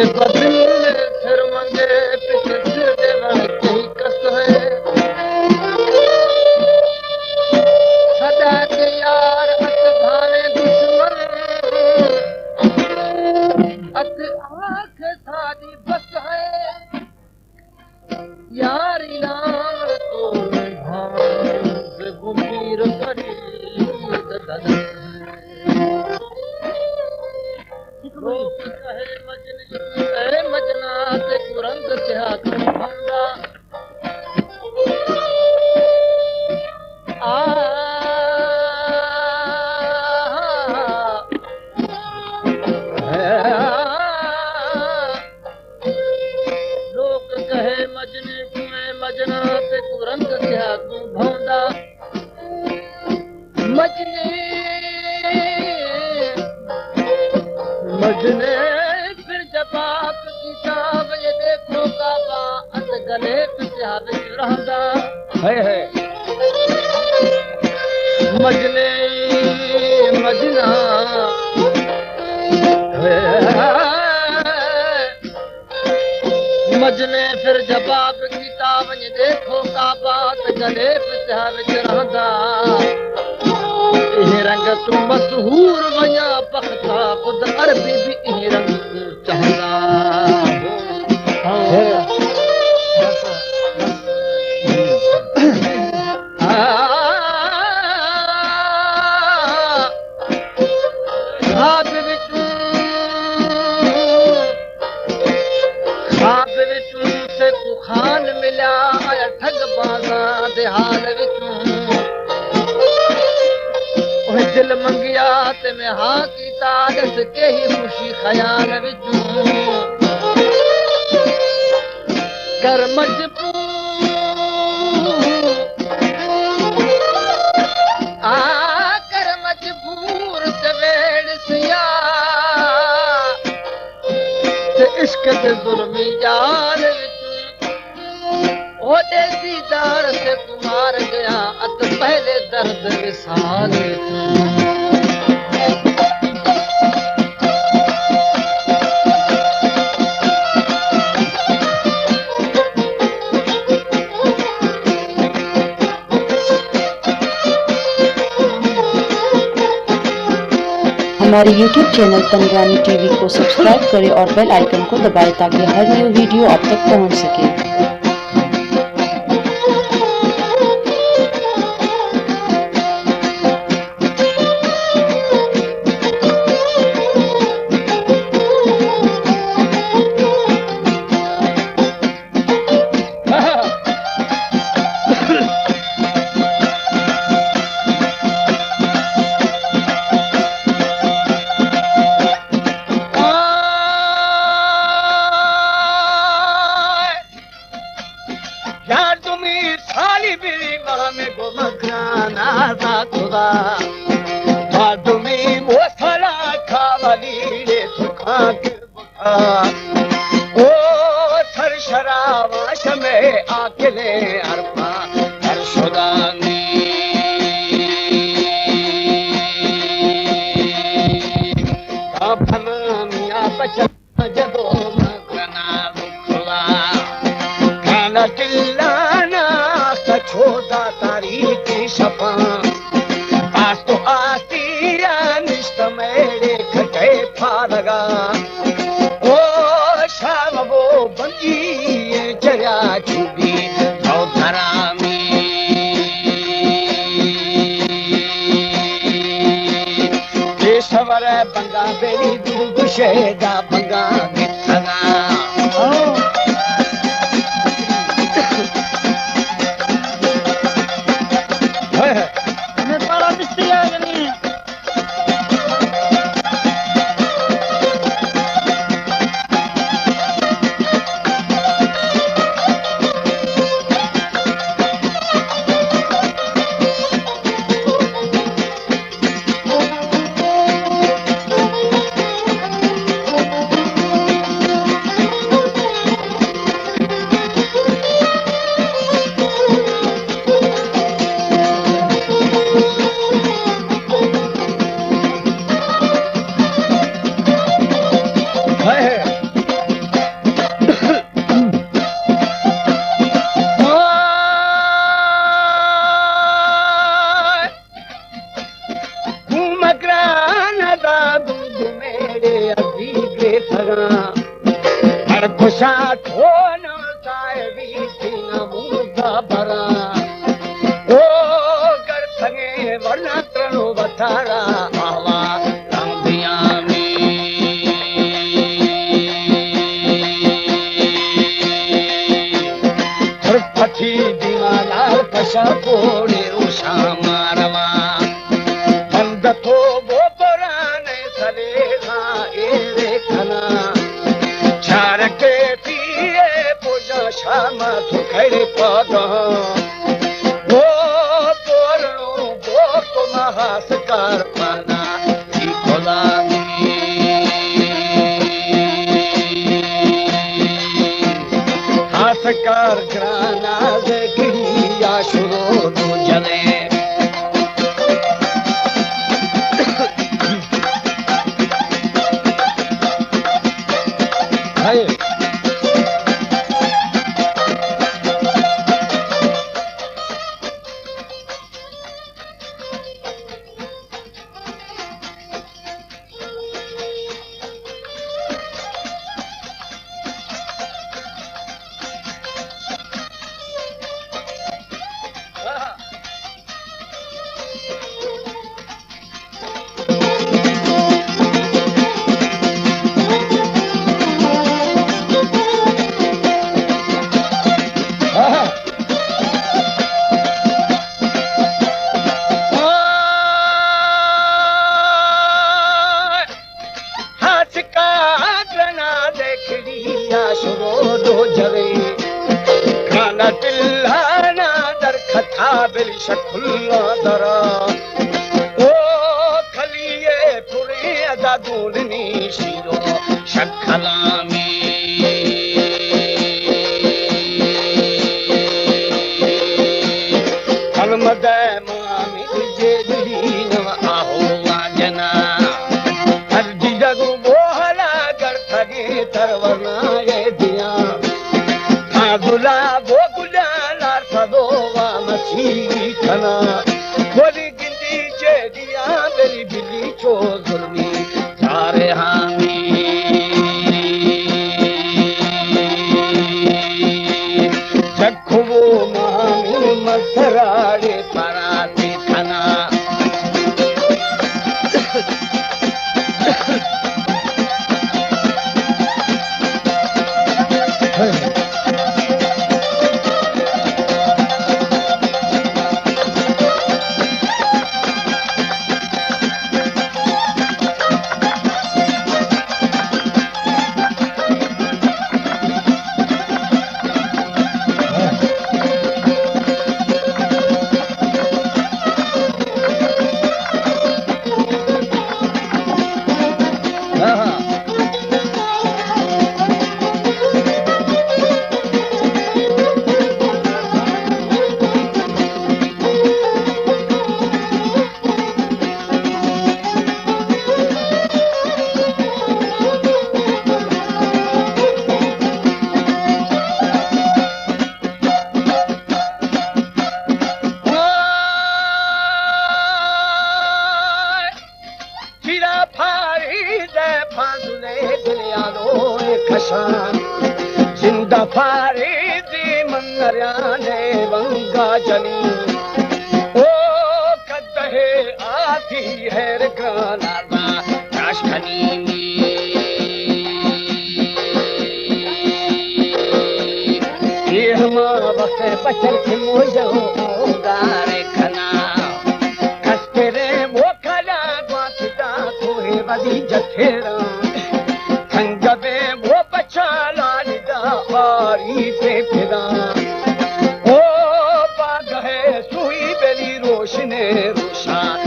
بدل شرمندے پچھے دے وڑ کئی کس ہے۔ سدا کے یار ات بھاویں دشمن، ات آنکھ ساری بس ہے۔ یاری نام تو بھاز گمبھیر کری۔ لوگ کہے مجن، اے مجنا تے کو رنگ سیاہ کیوں بھوندا۔ آ، لوگ کہے مجنے کوں، اے مجنا تے کو رنگ سیاہ کیوں بھوندا۔ مجنے، مجنے پھر جب آپ کتاب یہ دیکھو کعبہ ات گلے پہ سیاہ وچ رہندا۔ ہائے ہائے۔ مجنے، مجنا۔ مجنے پھر جواب کیتا، ونج ڈیکھو کعبہ تے گلے پہ سیاہ وچ رہندا۔ اے رنگ توں مشہور ونجا بختا، خود عربی بھی اے رنگ توں چاہندا۔ خواب وچوں، خواب وچوں سے کو خان ملیا، آیا ٹھگ بازاں دے حال وچوں۔ اوہ دل منگیا تے میں ہاں کیتا، ڈس کے ہی خوشی خیال وچوں۔ کر مجبور، آ کر مجبور تے ویڑ سیا، تے عشق دے ظلمی جال وچوں۔ اوڈے دیدار سے کو مار گیا، ات پہلے درد وصال وچوں۔ ہمارے یوٹیوب چینل تندرانی ٹی وی کو سبسکرائب کریں اور بیل آئیکن کو دبائیں تاکہ ہر نیو ویڈیو آپ تک پہنچ سکے۔ یادمی سالی بری ماں میں گو مکرانا تا خدا۔ یادمی وہ سالا کھاولی رے سکھا کے او سر شراب شمع عاقلیں عرفاں سر شدانی۔ آ پھنانی آ بچن جدو مکنا بکھوا۔ کانا ٹلانا سچودا تاریخی شپاں۔ آس تو آستی نشت میڑے کھٹے پھالگا۔ او شام وہ بنگی چریا چوبی او دھرامی۔ پیشور بنگا بیری دو گشے دا بنگا گتنا۔ ہائے ہائے۔ ہمیں پارا مستری آ گئی۔ کشا تو نہ صاحبی سینہ موندا براں۔ او گر سنگے ورنہ ترنو بتارا آوا رمضیانی۔ ترپتی دیما لال پشا کوڑے روشا ماروا۔ بند تو بو پرانے سلیغا ایرے کنا۔ چارکے پیے پوجا شاما تو کھڑے پاگا۔ بو پورنو بو تو مہاس کار پانا۔ غلامی۔ ہاسکار گرانا زگری یا شروع دو جنے۔ ہائے۔ ہاسکا گرنا دیکھڑی یا شروع دو جرے۔ کانا تلانا در کھتا بل شکل درا۔ او کھلیے پورے ادا دوننی شیرو شکلامی۔ کلمہ دے مامی جے دلی نو آہو واجنا۔ ہر دیدگو بوہلا گڑتگی ترورنا یہ دیاں۔ ہاں گلا بو گلا لار سدو وا مسیح کنا۔ گلی گندی چے دیاں بلی بلی چو ظلمی چارے ہامی۔ جکھو مامی مسراڑے پراتی کھنا۔ چیرا پھاری دے پھاندلے دلیالو کشان۔ زندہ پھاری دی من نریانے ونگا جنی۔ او کدہے آتی ہیر گرانا دا کاش کنی۔ یہ ہما وقت بچر کی موجو گار کنا۔ کسترے موکلا گوات دا کوہ بدی جتھیرا۔ کنگ بے مو بچالا ندا آری پہ پھرا۔ او باگہ سوئی بلی روشنے روشان۔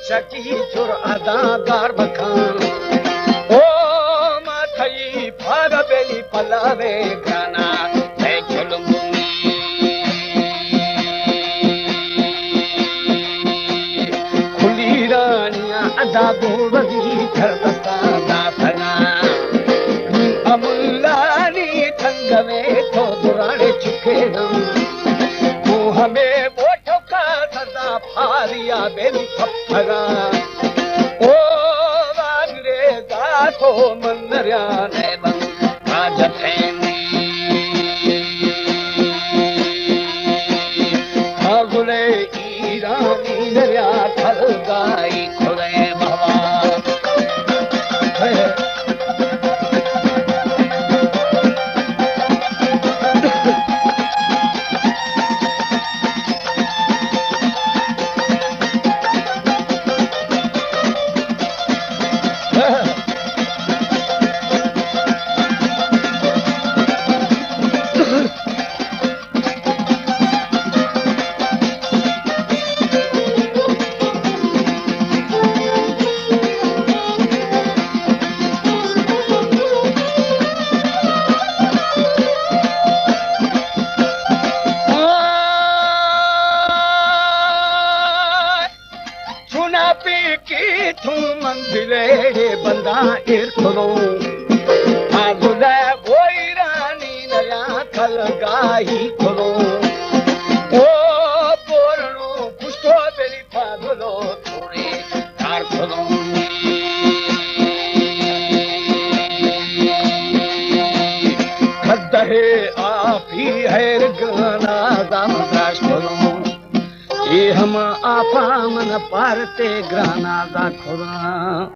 چکی چور اداں دار بکن۔ او ما تئی پاگ بیلی پلاوے گرانا، اے چلمبونی۔ کھلی رانیاں ادا گوبگی تر دستاں داتگاں۔ املانی تنگ میں تو درانے چکے گم۔ تو ہمیں ووٹو کا سزا پھاریا بے پھپھرا۔ او انگریزا تو من نریانے بن حاجت ہے نی۔ ہاں گلے ایرانی نریا کھل گائی کھلے بھوا۔ چنا پی کی تھوں منزلے بنداں ایر کرو۔ آگلے ویرانی نیا کلگاہی کرو۔ او پورنو پشتو بلی پاگلو تھوڑے کار کرو۔ کھدہ آپی ہیر گانا دام دراش کرو۔ اے ہما آپا من پارتے گرانا دا کھداں۔